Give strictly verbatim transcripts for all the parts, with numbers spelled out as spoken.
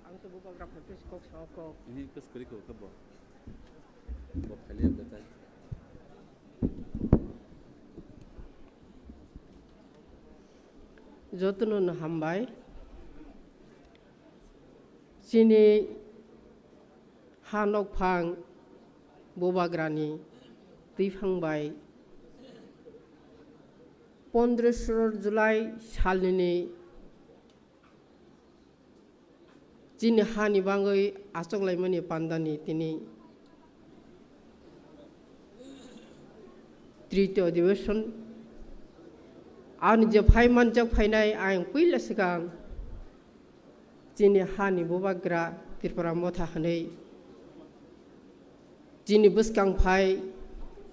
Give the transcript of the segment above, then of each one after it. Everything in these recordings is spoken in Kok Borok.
Ang to bubagra phaikhe kok sao kok. Ihi, kos kwrwi kok khe bo. Bo phailiya betai. Jotono no hambai. Chini ha nokphang bubagrani twiphang bai pondro soro July salnini chini hani bangwi achoklaimani pandani tini tritiyo adhibeshon. Ani je phai manjak phainai ayang puila swkang chini hani bubagra Tripura motha hwnwi chini bwskang phai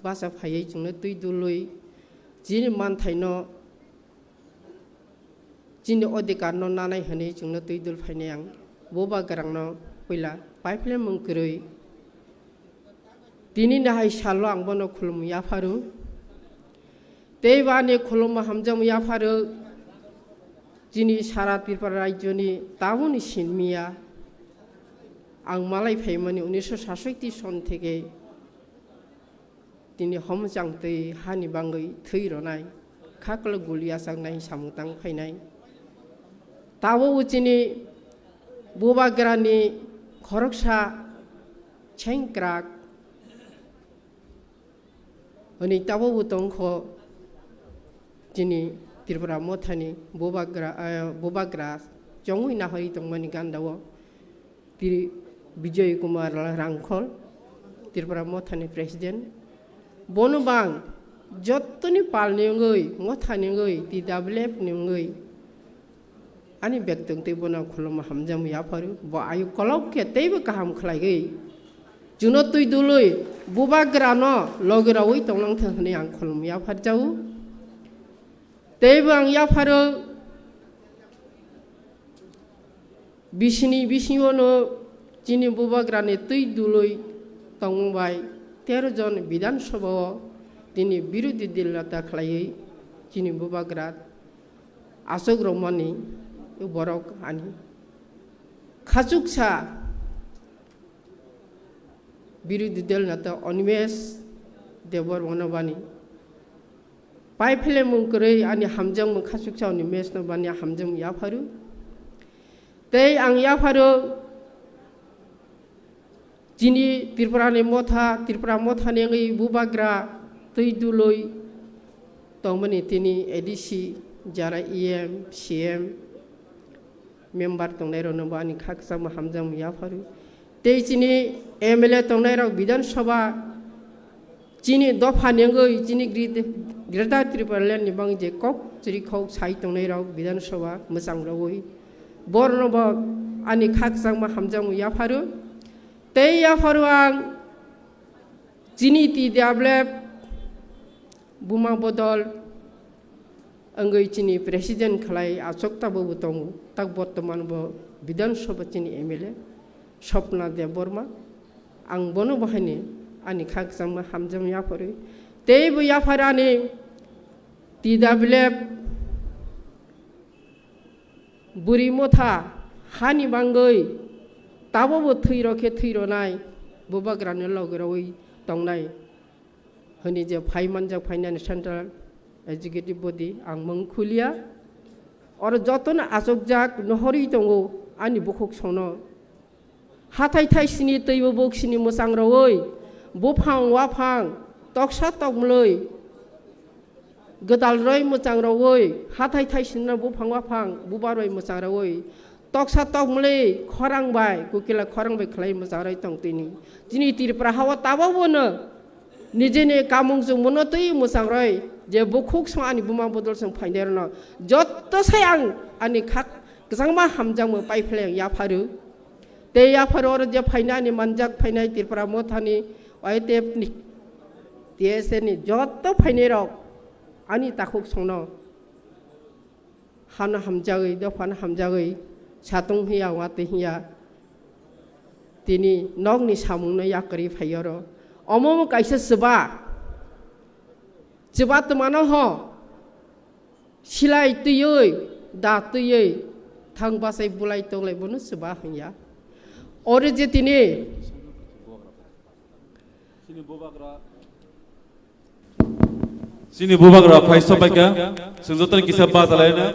bacha phaiwi chwngno twi dului chini manthaino chini odhikar no nanai hwnwi chwngno twi dul phainai ang bubagrano puila pipeline mung kwrwi. Tini nahai salo ang bono khulum yapharu. Tei bani khulum hamjam yapharu. Chini sara Tripura rajyoni tabuni sinmiya ang malai phaimani unisho sasoiti son theke tini homchang twi hani bangwi thwi ronai, khaklo guli achaknai samung tang phainai. Tabuk chini bubagrani khoroksa chengkrak hwnwi tabukbo tongkho chini Tripura mothani bubagra, eh, bubagra chongwi nahori tongmani gandao. Tri-, Bijoy Kumar Rangkhol, Tripura mothani president. Bono bang jottoni palni wngwi, mothani wngwi, T W F ni wngwi ani bektong tei bono khulumma hamjakma yapharu. Bo ayuk kolok khe teibo kaham khlaigwi chwngno twi dului bubagrano logi raui tonglang thang hwnwi ang khulumma yapharjago. Teibo ang yapharo bisini bisingo no chini bubagrani twi dului tongmung bai tero jon Bidhan Sabha o tini birodhi dil neta khlaiwi chini bubagra achuk rwmani borok ani khachuksa birodhi dol neta Animesh Debbarma no bani pai philemung kwrwi ani hamjakmung khachuksa Animesh no bani hamjakmung yapharu. Tei ang yapharu chini Tripura ni motha, Tripura motha ni wngwi bubagra twi dului tongmani tini A D C, jara E M, C M, member tongnairokno bo ani khakchangma hamjakma yapharu. Tei chini M L A tongnairok Bidhan Sabha chini dophani wngwi chini Gre-, Greater Tipraland ni bangwi je kok chirikhok sai tongnairok Bidhan Sabha mwchang rogwi borokno bo ani khakchangma hamjakma yapharu. Tei yapharu ang chini T W F Buma bodol wngwi chini president khlai achuk tabukbo tongo, tak bortoman bo Bidhan Sabha chini M L A Swapna Debbarma. Ang bono bo haini ani khakchangma hamjakma yapharwi. Tei bo yaphar ani T W F bwrwi motha hani bangwi tabukbo thwi rokhe thwi ronai, bubagrani logi rogwi tongnai. Hwnwi je phai manjak phainani Central Executive Body ang mung khuliya. Oro jotono achukjak nohorwi tongo ani bukhuk songno. Hathai thai sini twibo buk sini mwchang rogwi buphang waphang toksa tokmlwi gwdal roi mwchang rogwi hathai thai sini buphang waphang buba roi mwchang rogwi toksa tokmlwi khorang bai kukila khorang bai khlai mwchang roi tong tini. Chini Tripura hao tabukbo no nijini kamung chwngmano twi mwchang roi je bukhuk song ani buma bodol song phainai rokno jotto sai ang ani khak kwchangma hamjakma pai phlai ang yapharu. Tei yapharu oro je phainai ani manjak phainai Tripura mothani Y T F ni T S A ni jotto phainai rok ani takhuk songno hano hamjagwi, dophano hamjagwi, satung hiya, watwi hiya, tini nokni samungno yakarwi phai oro. Omo omo kaisa chuba, chuba twmano ho, silai twiwi, da twiwi, Thang bachai bulai tonglai bono chuba hwnya. Oro je tini Chini bubagra phai sopaikha, chwng jotono kisa bachalaina.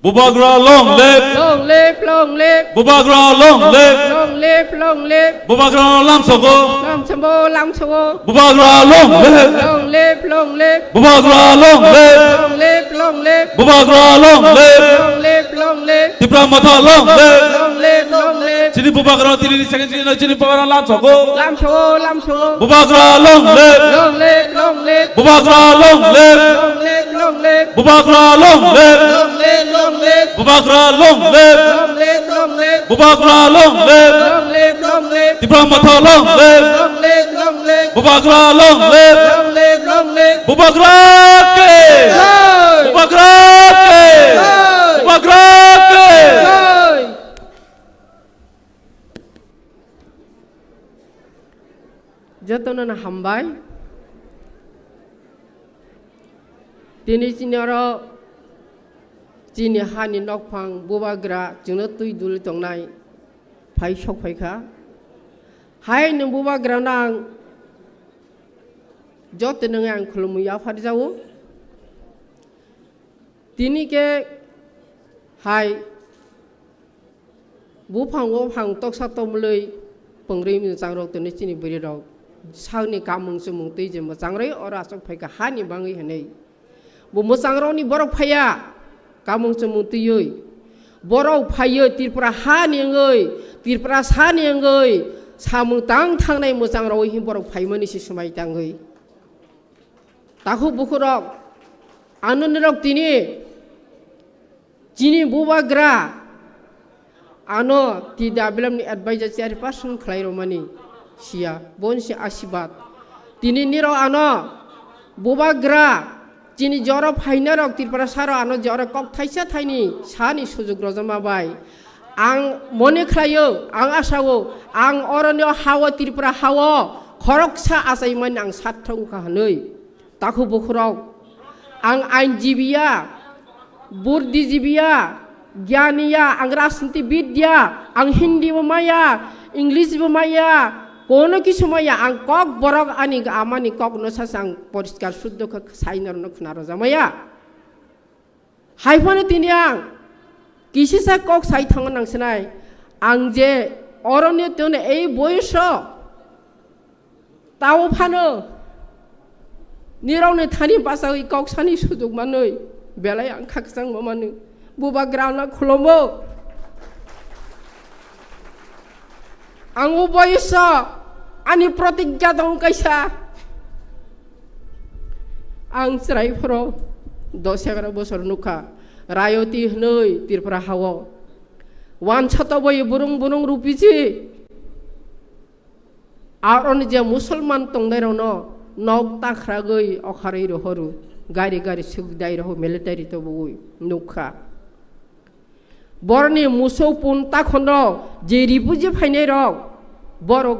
Bubagra long live! Long live, long live! Bubagra long live! Long live, long live! Bubagra lamsogo! Lamsogo, lamsogo! Bubagra long live! Long live, long live! Bubagra long live! Long live, long live! Bubagra long live! Long live, long live! Tipra Motha long live! Long live, long live! Chini bubagra tini ni second chini bubagra lamsogo! Lamsogo, lamsogo! Bubagra long live! Long live, long live! Bubagra long live! Long live, long live! Bubagra long live! Long live, long live! Bubagra long live! Long live, long live! Bubagra long live! Long live, long live! Tipra Motha long live! Long live, long live! Bubagra long live! Long live, long live! Bubagra ke! Jai! Bubagra ke! Jai! Bubagra ke! Jai! Jotono no hambai. Tini chini oro chini hani nokphang bubagra chwngno twi duli tongnai phai sok phaikha. Hai nwng bubagrano ang joto nwngi ang khulumwi yapharjago. Tini khe hai buphang buphang toksa tomlwi pwngrwi mwchangrok tini chini bwrwirok sakni kamung chumung twi je mwchangrwi oro aswk phaikha hani bangwi hwnwi. Bo mwchangrokni borok phaiya kamung chumung twiwi. Borok phaiwi Tripura hani wngwi, Tripura sani wngwi samung tang thangnai mwchangrokwi borok phaimani se swmai tangwi. Takhuk bukhurok, ano norok tini chini bubagra ano T W F ni advisor chairperson khlai romani siya, bon si asibad. Tini nirok ano bubagra chini joro phainarok Tripura saro ano joro kok thaisa thaini sani sujuk rojama bai. Ang mone khlaio, ang asao, ang oroni hao Tripura hao khoroksa achaimani ang sathok wngkha hwnwi. Takhuk bukhurok, ang ainjibiya, burdijibiya, gyaniya, ang rajnitibidya, ang Hindi bo maya, English bo maya, kono kisu maya, ang kok borok ani amani kokno sasa ang poriskar suddo khe sai norno khna rojamaya. Haiphano tini ang kisisa kok sai thango nangsinai, ang je oroni tongni ei boyoso tao phano nirokni thani bachawi kok sani sujuk manwi belai ang khakchangma manwi bubagrano khulumbo. Ang o boyoso ani protigya dong kaisa. Ang chwrai phoro dos egaroh bosor nukha. Rayoti hwnwi Tripura hao. Wansato bai burung burung rupiji. Aroni je Musulman tongnairokno nok takhragwi okharwi rohoru. Gari gari sukdai roho military tobogwi nukha. Boroni musuk pun takhono je refugee phainai rok, borok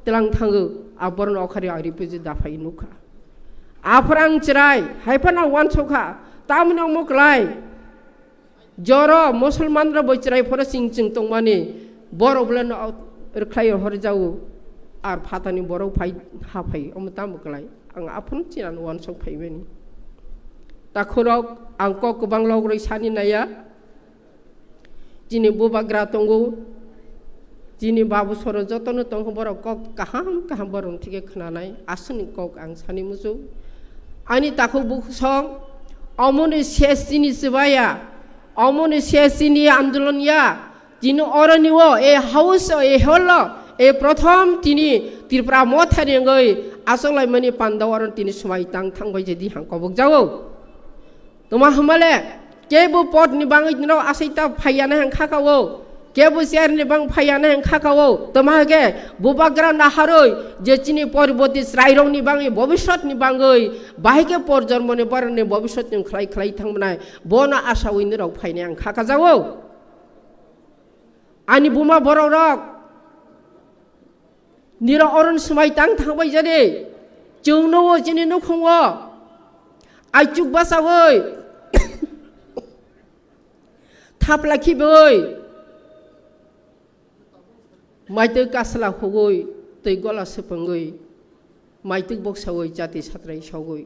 tlang thango, a boroni okhari a refugee da phai nukha. Aphra ang chwrai, haiphano wansukha, tamni omo klai. Joro Musulman rok bo chwrai phoro ching ching tongmani, borok bole no rwkhlai hor jao, ar phatani borok phai ha phai, omo tamo klai. Ang aphano chinano wansuk phaimani. Takhurok ang kok kwbang logrwi sani naiya. Chini bubagra tongo, chini babu soro jotono tongo, borok kok kaham kaham borok thike khwnanai, aswkni kok ang sani muchung. Ani takhuk bukhuk song, omoni ses chini chwbaya, omoni ses chini andolon ya, chini oroni o, e house o, e hall o, e prothom tini Tripura mothani wngwi achoklaimani panda oro tini swmai tang thangbai je di hang kobok jago. Toma hwnmale, kebo pot ni bangwi norok asai ta phaiya na hang khaka o, kebo chair ni bang phaiya na hang khaka o. Toma hake, bubagra naharoi, je chini poriboti chwrairok ni bangwi, bobisot ni bangwi, bahai ke por jormo ni borok ni bobisot ni khlai khlai thangmani, bono asawi norok phainai ang khaka jago. Ani buma borok rok, niro oron swmai tang thangbai jani, chwng no o chini nukhung o, aichuk bachawi, Thapla khibwi, maitwk kasla hugwi, twi gola swpwngwi, maitwk boksawi chati satrai sogwi.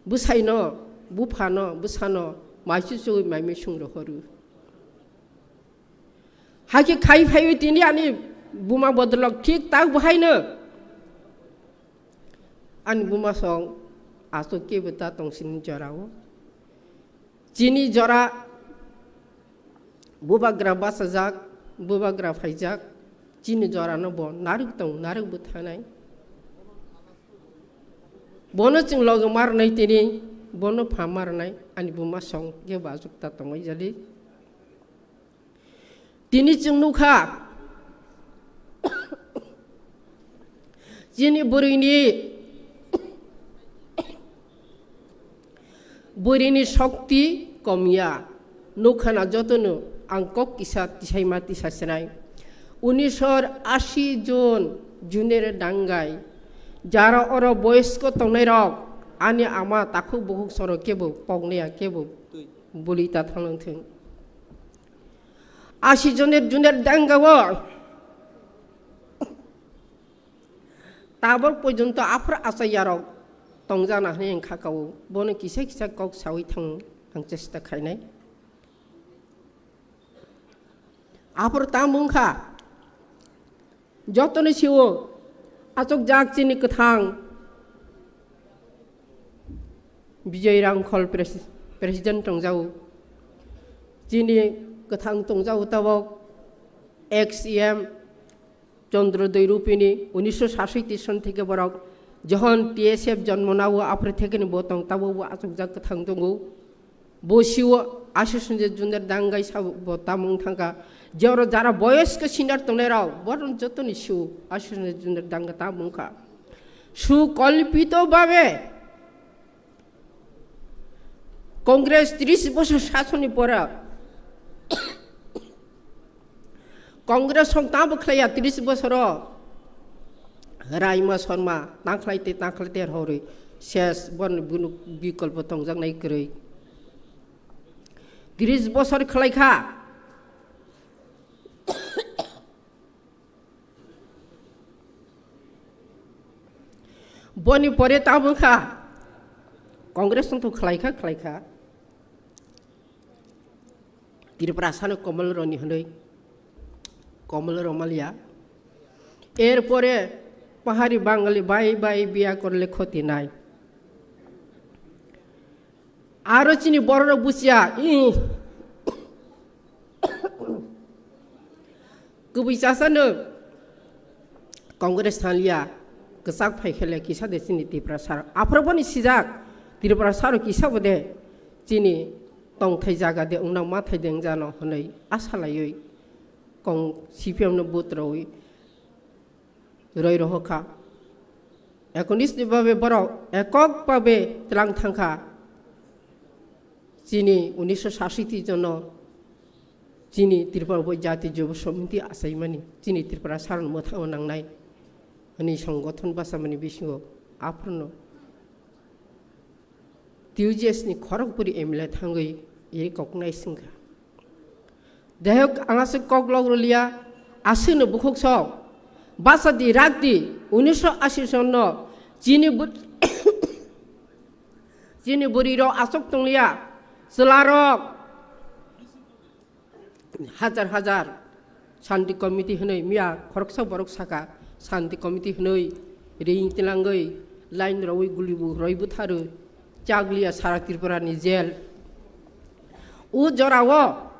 Bwsaino, buphano, bwsano mai chuchugwi mai misung rohorwi. Hakhe khai phaiwi tini ani buma bodolok thik tak bo haino. Ani buma song aswk kebo ta tong sini jorao. Chini jora bubagra bachajak, bubagra phaijak, chini jorano bo narwk tong, narwk bo thanai. Bono chwng loge marnai tini, bono pha marnai, ani buma song kebo aswk ta tongwi jali. Tini chwng nukha, chini bwrwini, bwrwini shokti komya. Nukha na jotono ang kok kisa tisaima tisa sinai. Unisor asi jon junere dangai. Jara oro boyosko tongnai rok, ani ama takhuk bukhuk soro kebo poknaya kebo buli ta thanglangthung. Asi joner juner dangao tabok porjonto aphar achayarok tongjana hwnwi ang kha kao. Bono kisa kisa kok sawi thango ang chesta khainai. Aphar tamo wngkha. Jotoni sio achukjak chini kwthang Bijay Rangkhol pres-, president tongjao. Chini kwthang tongjao tabok ex E M Chandra Doi Rupini unisho sasoi son theke borok johon T S F jonmo nao aphre thekeni bo tong tabok bo achukjak kwthang tongo. Bo sio Ashish Ranjan Majumdar dangai sabo bo tamung thangkha. Je oro jara boyosko senior tongnai rok, bohrok jotoni sio Ashish Ranjan Majumdar danga tamung kha. Sukolpito bhabe Congress tris bosor sasoni pora Congress song tamo khlaiya tris bosoro Raima Sharma tangkhlai te tangkhlai te horwi ses bon bunu bikolpo tongjaknai kwrwi. Tris bosor khlai kha. Boni pore tamo kha Congress song to khlai kha, khlai kha. Tripura sano Komol Roni hwnwi, Komol Romalia. Erpore pahari Bangali bai bai biya korle khoti nai. Aro chini bororok buchiya, ih. Kubui chasano Congress thangliya, kwchak phai khele kisa de chini Tripura sar. Aphro boni sijak Tripura sar kisa bode chini tongthai jaga de wngna mathai de wngjano hwnwi asa laiwi kong C P M no vote rwi roi rohor kha. Ekonish ni babe borok ekok babe tlang thang kha. Chini unisho sasiti jono chini Tripura bo jati jobo somiti achaimani chini Tripura saron mwthangno nangnai hwnwi songothon bachamani bisingo aphurno T U J S ni khorokbwrwi M L A thangwi iri koknai swngkha. Dehok ang aswk kok lok rwliya, aswkno bukhuk sok. Basa di rak di, unisho ashi sonno chini bw-, chini bwrwi rok aswk tongliya, chwla rok hajar hajar Shanti Committee hwnwi miya khoroksa borok saka, Shanti Committee hwnwi ring tilangwi line rwi guli bu rwi butharwi chakliya sara Tripura ni jail. O jorao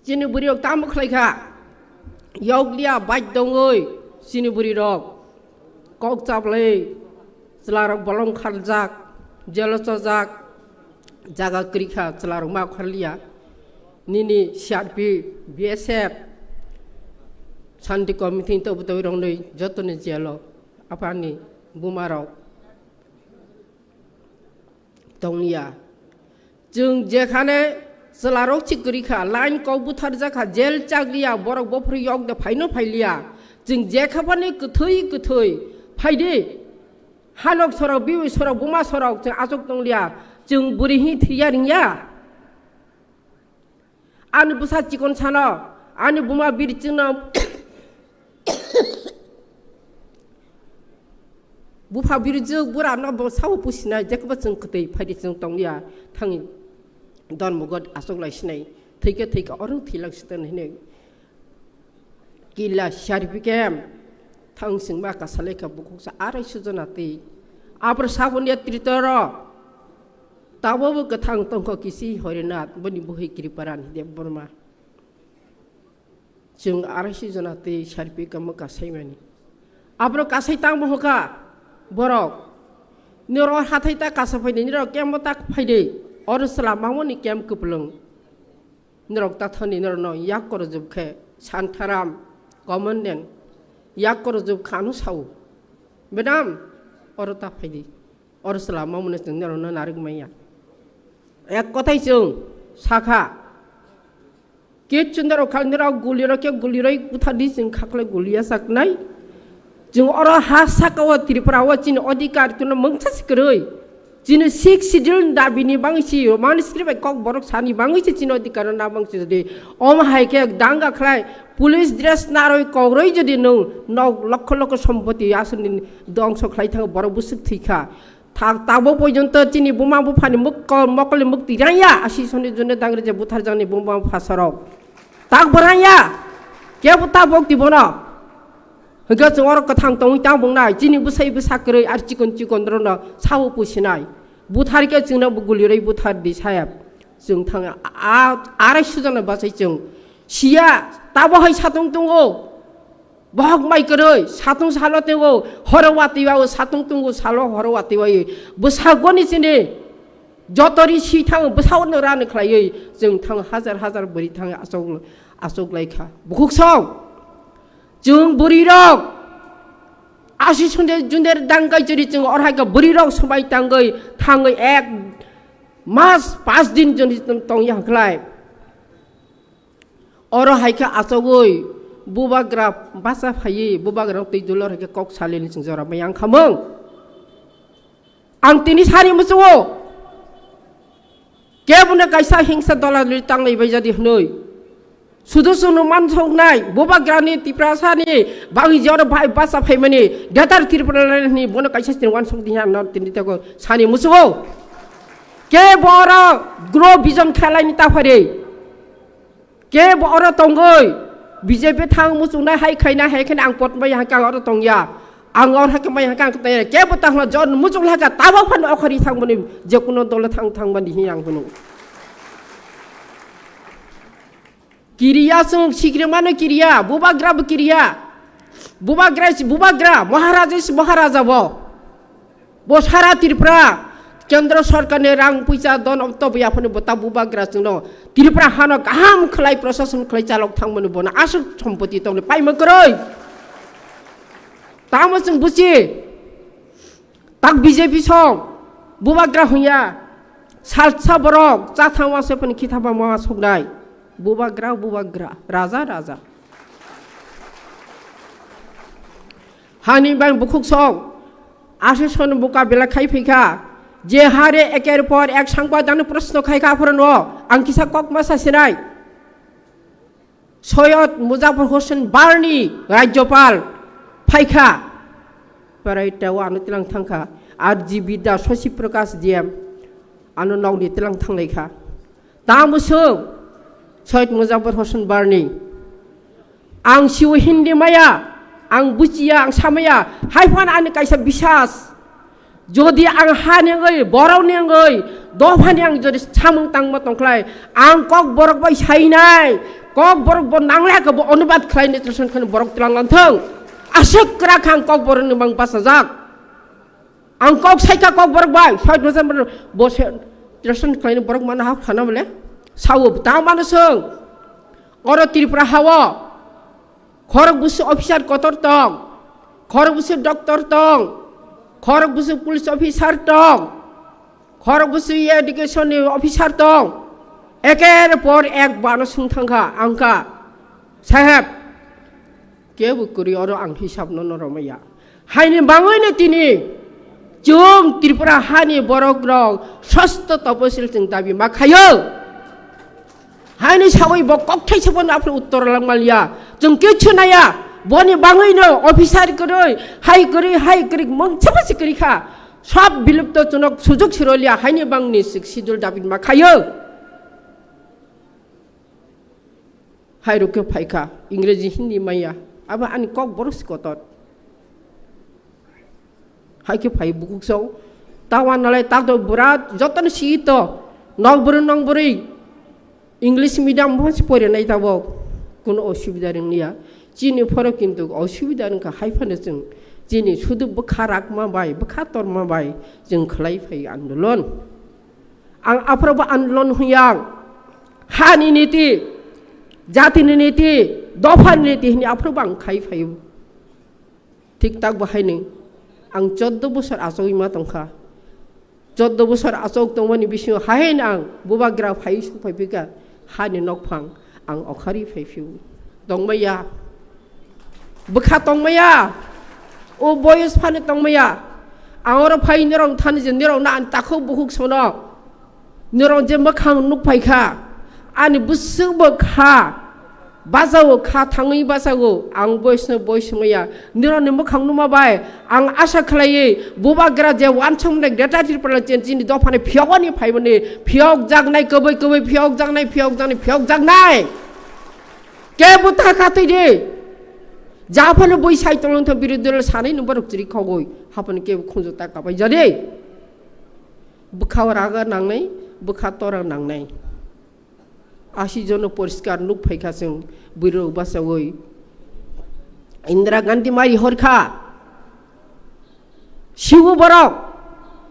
chini bwrwi rok tamo khlai kha? Yokliya baidongwi chini bwrwi rok kok chaplai chwla rok bolong kharjak, jelo chojak, jaga kwrwi kha chwla rok ma kharliya. Nini C R P, B S F, Shanti Committee ni tobu tobu rok nwi jotoni jelo aphani buma rok tongya. Chwng jekhane chwlarok si kwrwi kha, line kok butharjak kha, jail chakliya, borok bophuru yok de phaino phailiya. Chwng jekhaphani kwthwi kwthwi phaidi. Hanok sorok, biwi sorok, buma sorok, chwng achuk tongliya, chwng bwrwi hi thwiya ringya. Ani bwsa chikon sano, ani buma biri chwngno bupha biri jwk bura no bo sao pusinai, jekbo chwng kwtwi phaidi chwng tongliya, thangwi dormo god achuk lai sinai, thwikhe thwikhe oro thwilang sitan hinwi. Kila C R P K M thang singma kasalai kha bukhuksa arai sujona twi. Apor sabon ya tritoro. Tabo bo kwthang tongkho kisi Horinath boni buhi Kriparan Debbarma. Chwng arai sujona twi C R P K M kasaimani. Abro kasai tangbo hoka borok. Niro hathai ta kasa phaidi, niro kembo ta phaidi. Oro sala mamoni kem kwplwng. Norok tathani norokno yak korojwk khe Santaram, Commandant, yak korojwk kha ano sao. Madam, oro ta phaidi. Oro swlama mwnwi chwng norokno narwk manya. Ek kothai chwng sakha. Kichu norok khal norok gulirok khe guliroi buthardi chwng khaklai guliya saknai. Chwng oro ha saka o Tripura o chini odhikar tino mungsa si kwrwi. Chini Sixth Schedule ni dabi ni bangwi si Roman script bai kok borok sani bangwi si chini odhikar na bangwi si jodi omo hai khe danga khlai police dress narwi kokroi jodi nwng nok lokho lokho sompoti aswk ni dongso khlai thango borok bwswk thwi kha. Thak tabok porjonto chini buma buphani mukol mokol ni mukti rangya asi soni jone dangre je buthar jani buma bupha sorok. Tak bo rangya. Kebo tabok ti bono. Hingke chwng oro kwthang tongwi tang bung nai, chini bwsai bwsa kwrwi ar chikon chikon rwno sao pusinai. Buthar khe chwngno bo gulirwi buthar di sayap. Chwng thang a, a, arai sujana bachai chwng. Siya, tabo hai satung tungo. Bohok mai kwrwi, satung salo tungo. Horo watwi wao satung tungo, salo horo watwi wao. Bwsagoni chini. Jotori si thang bwsao no rani khlaiwi. Chwng thang hajar hajar bwrwi thang achok, achok lai kha. Bukhuk song. Chwng bwrwirok asi sunde junder dangkai chwri chwng oro hai khe bwrwirok swbai tangwi thangwi ek mas pas din joni tong ya khlai. Oro hai khe achogwi bubagra bacha phaiwi bubagra twi dulor hai khe kok salini chwng jora bai ang khamung. Ang tini sari muchungo. Kebono kaisa hingsa dola duli tanglai bai jadi hwnwi. Sudu sunu mansoknai, bubagrani Tiprasani, bangi jora bai basa phaimani, Greater Tripura ni bono kaisa sini wansok diya no tini tego sani muchungo. Kebo oro grow vision khelai ni taphari. Kebo oro tongoi, B J P thang muchungnai hai khaina hai khaina ang pot mai hai kang oro tongya. Ang oro hai khe mai hai kang tongya. Kebo tangla jon muchung laka tabok phan okhari thang mani je kuno dole thang thang mani hi ang hunu. Kiriya sung sikri mano kiriya, bubagra bo kiriya. Bubagra si bubagra, Maharaja si Maharaja bo. Bo sara Tripura, Kendra Sorkar ni rang puisa don om tobo yaphani bo ta bubagra chwngno Tripura hano kaham khlai prosason khlai chalok thangmani bono aswk sompoti tongni paima kwrwi. Tamo chwng buchi, tak B J P song, bubagra hwnya, salsa borok, chathang wase phani khithaba ma soknai. Bubagra, bubagra, raja, raja. Hani bang bukhuk song, aswk son buka bela khai phikha, je hare eker por ek sangpa dano proshno khai kha phoro no, ang kisa kok ma sa sinai. Soyod Muzafar Hossain Barni Rajyopal phaikha, parai teo ano tilang thangkha, R G B da Shashi Prakash D M ano nokni tilang thanglai kha. Tamo swng Soyod Muzafar Hossain Barni. Ang siwi Hindi maya, ang buchiya, ang samaya, hai phan ani kaisa bisas. Jodi ang ha ni wngwi, borok ni wngwi, dopha ni ang jodi samung tangma tongkhlai, ang kok borok bai sainai, kok borok bo nanglai ka bo onubad khlai ni twisan khani borok tlang lang thang. Aswk kwrak ang kok borok ni mang bachajak. Ang kok saikha kok borok bai, soi dosa borok bo se, translation khlaini borok mano hak thana bole. Sao, ta mano song. Oro Tripura hao. Khorok busu officer kotor tong. Khorok busu doctor tong. Khorok busu police officer tong. Khorok busu education ni officer tong. Eker por ek bano sung thangkha, angkha. Saheb, kebo kwrwi oro ang hisab no no romaya. Haini bangwi no tini Chwng Tripura hani borok rok sosto toposil chwng dabi ma khayo. Haini sawi bo kokthai se bono aphuru uttor lang maliya. Chwng kichu naya. Boni bangwi no officer kwrwi, hai kwrwi, hai kwrwi, mungsa masi kwrwi kha. Sab bilupto chwnok sujuk siroliya haini bangni sixth schedule dabi ma khayo. Hai rok khe phai kha, Ingreji, Hindi maya. Abo ani kok boros kotor. Hai khe phai bukhuk song. Tawa nalai tato bwra jotono si to. Nok bwrwi, nok bwrwi. English medium bo se porinai tabok. Kuno osubida ringliya. Chini phoro kintu osubida wngkha hai phano chwng. Chini sudu bwkha rakma bai, bwkha torma bai. Chwng khlai phai andolon. Ang aphuru bo andolon huyang, hani niti, jatini niti, dophani niti hini aphuru bo ang khai phaio. Thik tak bo haini ang choddo bosor achogwi ma tongkha. Choddo bosor achog tongmani bisingo haino ang bubagra phai sung phai phika hani nokphang. Ang okharwi phai phio. Tongmaya. Bwkha tongmaya. O boyos phano tongmaya. Ang oro phai norok thani je norok na ang takhuk bukhuk sono. Norok je mwkhang nuk phai kha. Ani bwswk bo kha. Bajago kha thangwi bajago. Ang boyos no boyos maya. Norok ni mwkhang numa bai. Ang asa khlaiwi bubagra je wansong nai Greater Tipraland chini dophani phiyok ani phaimani phiyok jaknai kwbwi kwbwi phiyok jaknai phiyok jaknai phiyok jaknai. Kebo ta kha twi di. Japhano bui sai tolong tha birodhi dol sanai no borok chiri khogoi. Haphano kebo khunju ta kabai jadi. Bwkha raga nangnai, bwkha tora nangnai. Asi jono poriskar nuk phai kha chwng bwrwi rok bachagoi. Indira Gandhi mai hor kha. Sibu borok,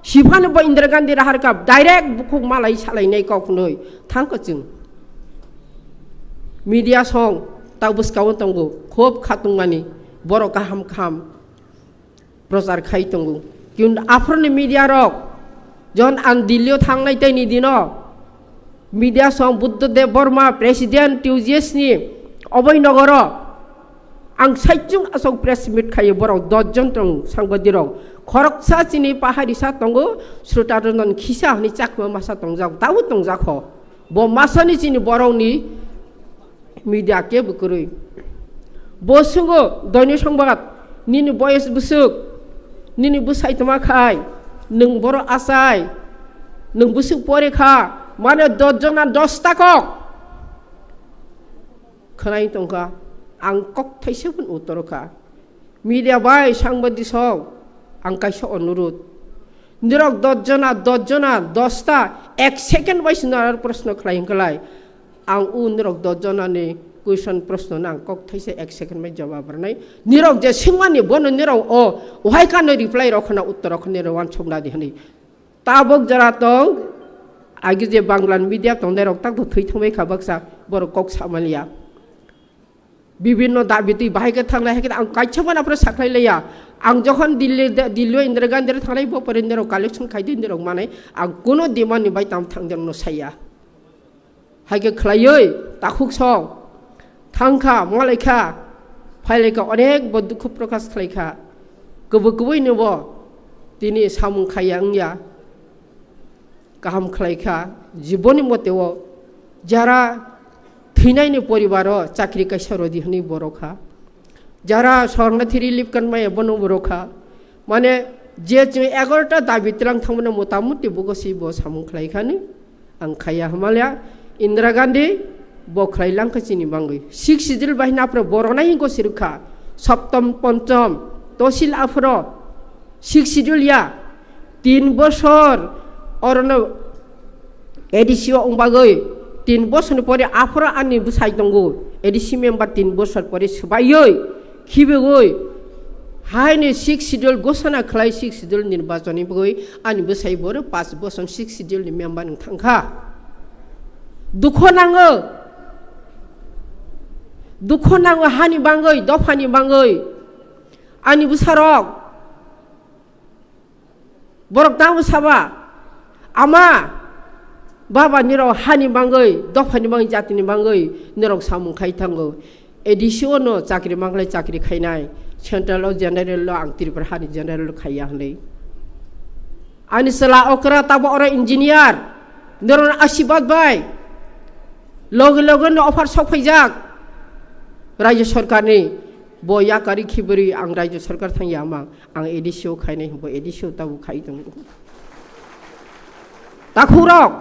siphano bo Indira Gandhi raharkha direct bukhuk malai salainai kok hwnwi thangkha chwng. Media song ta bwskao tongo, khub khatungmani borok kaham kaham prochar khai tongo. Kintu aphuruni media rok, jon ang Delhi-o thangnai tei ni dino, media song Buddha Dev Burma, President T U G S ni oboi nogoro ang saichung asok press meet khayo, borok dos jon tong sangbadirok. Khoroksa chini paharisa tongo, Sruta Ranjan Khisa hwnwi chakma masa tongjak, tabuk tongjak ho. Bo masani chini borokni media kebo kwrwi. Bo swngo, doini songbad, nini boyes bwswk, nini bwsai tongma khai, nwng borok achai, nwng bwswk pore kha, mane dos jona dos ta kok. Khwnai tongkha, ang kok thaisa phano uttor kha. Media bai, sangbadik song, ang kaisa onurud. Norok dos jona, dos jona, dos ta, ek second bai se norok proshno khlai hwnkhe lai. Ang o norok dos jona ni question proshno no ang kok thaisa ek second bai jawab rwnai. Norok je swngmani bono norok o, ohai kano reply rok khna uttor rok khna norok wansuk nadi hwnwi. Tabuk jora tong, agi je Bangla media tongnairok tak to thwi thangbai kha baksa, borok kok samaliya. Bibinno dabi twi bahai khe thanglai, hai khe ang kaisa mano aphuru sakhlai laiya. Ang jokhon Delhi, Delhi o Indira Gandhi ro thanglai, bo pore norok collection khai di, norok manai, ang kuno demand ni bai tam thang jang no saya. Hai khe khlaiwi takhuk song thang kha, malai kha, phai lai kha, onek bo dukhu prokash khlai kha. Kwbwi kwbwi no bo tini samung khaiya wngya. Kaham khlai kha, jiboni mote o jara thwinaini poribaro chakri kaisa rodi hwnwi bo rw kha. Jara sornathi relief card maya bono bo rw kha. Mane je chwng egarota dabi tlang thangmano motamuti bugo si bo samung khlai khani. Ang khaiya hwnmaliya Indira Gandhi bo khlai lang kha chini bangwi. Sixth Schedule bai hwnwi aphuru bo rwnai hinko sirwk kha. Saptam, Pancham, Tosil aphuru Sixth Schedule ya. Tin bosor orono A D C o wng bagwi tin bosorni pore aphuru ani bwsai tongo. A D C member tin bosor pore swbaiwi, khibigwi, haini Sixth Schedule ghosona khlai, Sixth Schedule nirbachonni bagwi ani bwsai boro paanch bosor Sixth Schedule ni member wng thang kha. Dukho nango, dukho nango hani bangwi, dophani bangwi. Ani bwsarok, borok tamo saba, ama, baba, nirok hani bangwi, dophani bangwi, jatini bangwi nirok samung khai thango. A D C o no chakri manglai chakri khainai, central o general lo ang Tripura hani general lo khaiya hwnwi. Ani chwla okra tabo oro engineer, norokno asibad bai loge loge no offer sok phaijak Rajya Sarkarni. Bo yakari khibiri ang Rajya Sarkar thangya mang, ang A D C o khainai, bo A D C o tabo khai tongo. Takhukrok,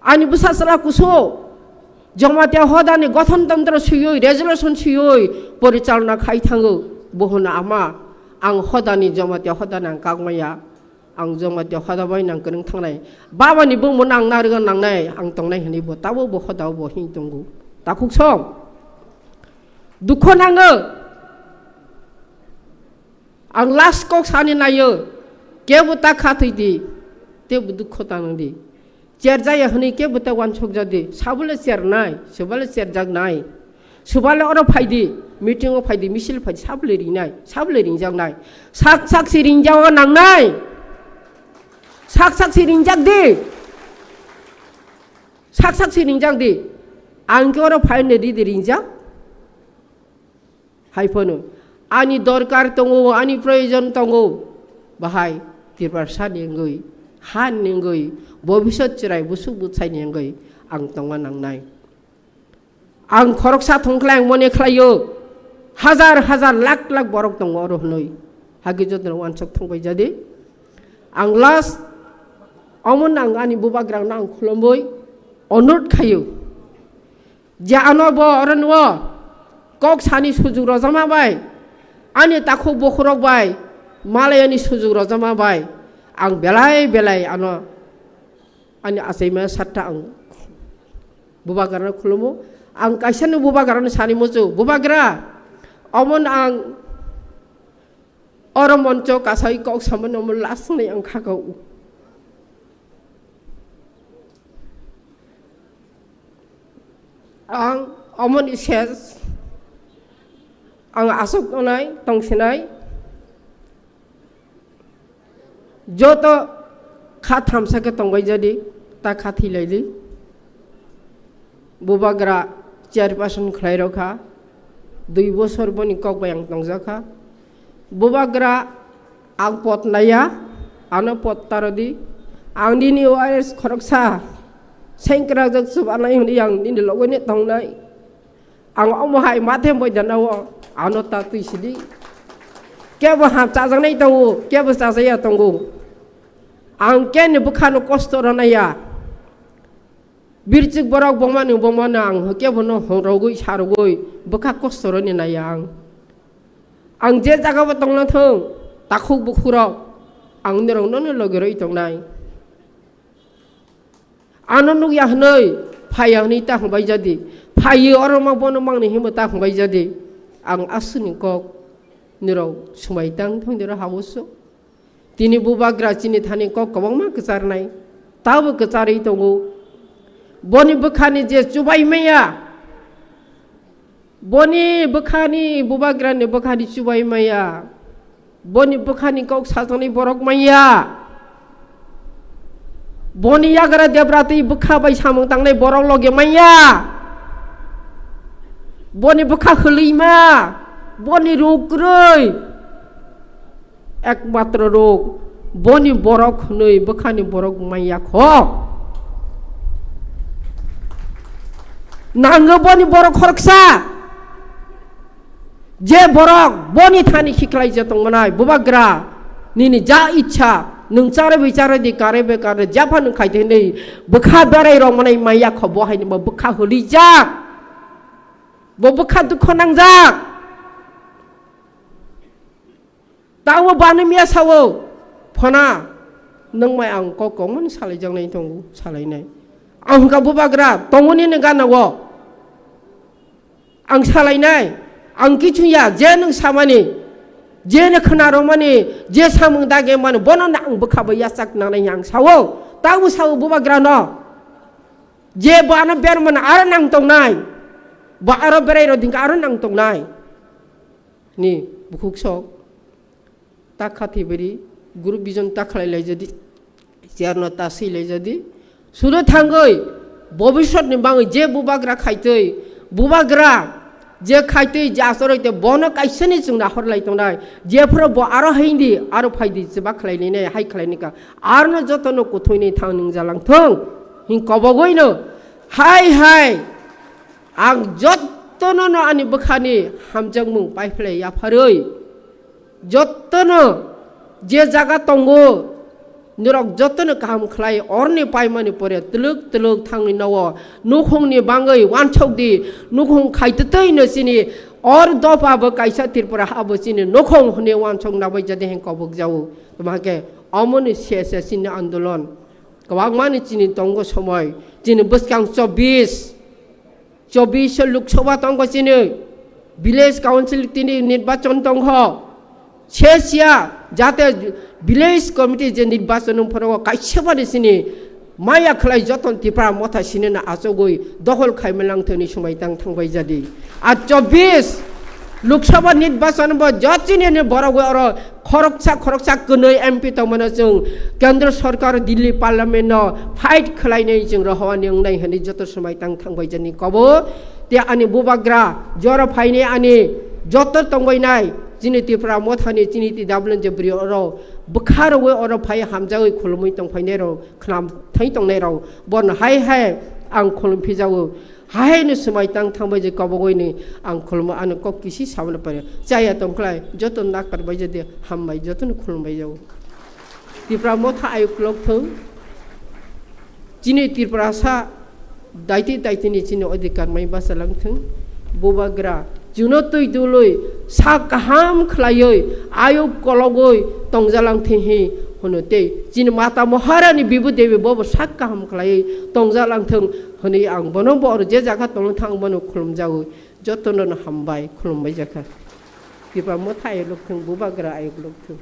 ani bwsa chwla kusu Jamatia hodani gothon tantro swiwi, resolution swiwi porichalona khai thango. Bo hwno, ama, ang hodani, Jamatia hodani ang kak maya. Ang Jamatia hoda bai nang kwrwng thangnai. Babani bumung nang narwgwi nangnai, ang tongnai hwnwi bo tabo bo hoda bo hin tongo. Takhuksong. Dukho nango. Ang last kok sani naio. Kebo ta kha thwi di. Tebo dukho ta nang di. Cherjaya hwnwi kebo ta wansok jadi. Sabole chernai, sabole cherjak nai. Subale oro phaidi, meeting o phaidi, misil phaidi, sabole ringnai, sabole ringjaknai. Sak sak si ringjago nangnai. Sak sak si ringjak di. Sak sak si ringjak di. Ang khe oro phaine di di ringjak. Hai phano ani dorkar tongo, ani proyojon tongo. Bahai Tiprasa ni wngwi, ha ni wngwi, bobisot chwrai busuk bwsai ni wngwi ang tongna nangnai. Ang khoroksa thongkhlai ang mone khlaio, hajar hajar lakh lakh borok tongo oro hwnwi. Hagi jotono wansok thangbai jadi. Ang last, omo nang ani bubagrang nang khulumwi onurot khaio. Je ano bo oro nuo kok sani sujuk rojama bai, ani takhuk bokhorok bai, malayani sujuk rojama bai, ang belai belai ano ani achaima satta ang bubagrano khulumo. Ang kaisano bubagrano sani muchu, "Bubagra, omon ang oro moncho kasai kok samani omo lasnai ang khakao." Ang omoni ses, ang aswk tongnai, tongsinai. Joto kha thamsa khe tongbai jadi, ta kha thwilaidi. Bubagra chairperson khlai rokha, dui bosor boni kok bai ang tongjak kha. Bubagra ang pot naiya, ano pot tarodi. Ang nini O R S khoroksa, sengkrak jak chubanai hwnwi ang nini logoni tongnai. Ang omo hai mathe boidana o, ano ta twi sidi. Kebo ham chajaknai tongo, kebo chajaya tongo. Ang keni bwkhano kosto rwnaiya. Birchik borok bongmani bongmano ang kebono hongrogwi sarogwi bwkha kosto rwni naiya ang. Ang je jagao tongna thung, takhuk bukhurok ang norokno logi rwi tongnai. Ano nukya hwnwi, phaiya hwnwi ta hwnbai jadi. Phaiyo oro ma bono mangni hinwi ta hwnbai jadi. Ang aswkni kok nirok swmai tang thung nirok habusu. Tini bubagra chini thani kok kwbangma kwcharnai. Tabo kwcharwi tongo. Boni bwkhani je chubai maya. Boni bwkhani, bubagrani bwkhani chubai maya. Boni bwkhani kok sajaknai borok maya. Boni yagra debra twi bwkha bai samung tangnai borok loge maya. Boni bwkha hwlwima. Boni ruk kwrwi. Ekmatro rok boni borok hwnwi bwkhani borok manya kho. Nango boni borok khoroksa. Je borok boni thani khiklai je tongmanai bubagra nini ja ichha nwng chare bai chare di kare be kare japha nwng khai de hinwi bwkha berai rok manai manya kho bo haini bo bwkha hwlwijak. Bo bwkha dukho nangjak. Tamo bani miya sao, "Phana, nwng mai ang kok kongmani salaijaknai tongo, salainai." Ang hwnkha, "Bubagra, tongo nini gana o. Ang salainai, ang kichu ya, je nwng samani, je nwng khna rwmani, je samung dagi mano, bono no ang bwkha bai yachak nangnai," ang sao. Tamo sao bubagra no, je bo ano bermani aro nang tongnai, bo aro berai rok dingka aro nang tongnai. Ni bukhuk sok. Ta khathi beri, group vision ta khlai lai jadi, chair no ta swi lai jadi. Sudo thangoi, bobisot ni bangoi je bubagra khaitoi, bubagra, Je khaitwi je achoroi te bono kaisani chwng nahor lai tongnai. Jephuru bo aro haidi, aro phaidi, chwbak khlai nini, hai khlai nika. Arno jotono kuthwini thang nung jalang thung. Hing kobogwino. Hai hai. Ang jotono no ani bwkhani hamjakmung paiphlai yapharwi. Jotono je jaga tongo, norok jotono kaham khlai, orni paimani pore twlwk twlwk thangwi nowo, nukhungni bangwi wansok di, nukhung khaitwtwi no chini, or dopha bo kaisa Tripura ha bo chini nukhung hwnwi wansok nabai jadi heng kobok jago. Tamo hake omoni se se chini andolon kwbangmani chini tongo somoi, chini bwskang chobbish, chobbish Lok Sabha tongo chini, village council tini nirbachon tongkho. Se siya, jate village committee je nirbachon wng phano kaisa bani chini maya khlai joton Tipra Motha sini na achugwi dokhol khaima lang thani somoi tang thangbai jadi. A chobbish Lok Sabha nirbachon bo jotini ni borok oro khoroksa khoroksa kwnwi M P tongmano chwng Kendra Sarkar Delhi Parliament no fight khlainai chwng rohowani wngnai hwnwi joto somoi tang thangbai jani kobo. Te ani bubagra jora phainai ani joto tongbainai chini Tipra Mothani chini T W N je bwrwi oro bwkha rogwi oro phai hamjagwi khulumwi tongphainai rok khwnam thai tongnai rok borno hai hai ang khulum phijago. Haino swmai tang thangbai je kobogwini ang khulmo ano kok kisi sabana pare. Chaya tongkhlai joto nakar bai jodi hambai jotono khulumbai jago. Tipra Motha ayuk lok thung. Chini Tiprasa daiti daitini chini odhikar mai bachalang thung. Bubagra chuno twi dului sak kaham khlaiwi ayuk kologwi tongjalang thung hi hwno tei chini mata Maharani Bibu Devi bobo sak kaham khlaiwi tongjalang thung. Hwnwi ang bono bo oro je jaga tongwi thang bono khulumjago, jotono no hambai khulumbai jakha. Tipra Motha ayuk lok thung, Bubagra ayuk lok thung.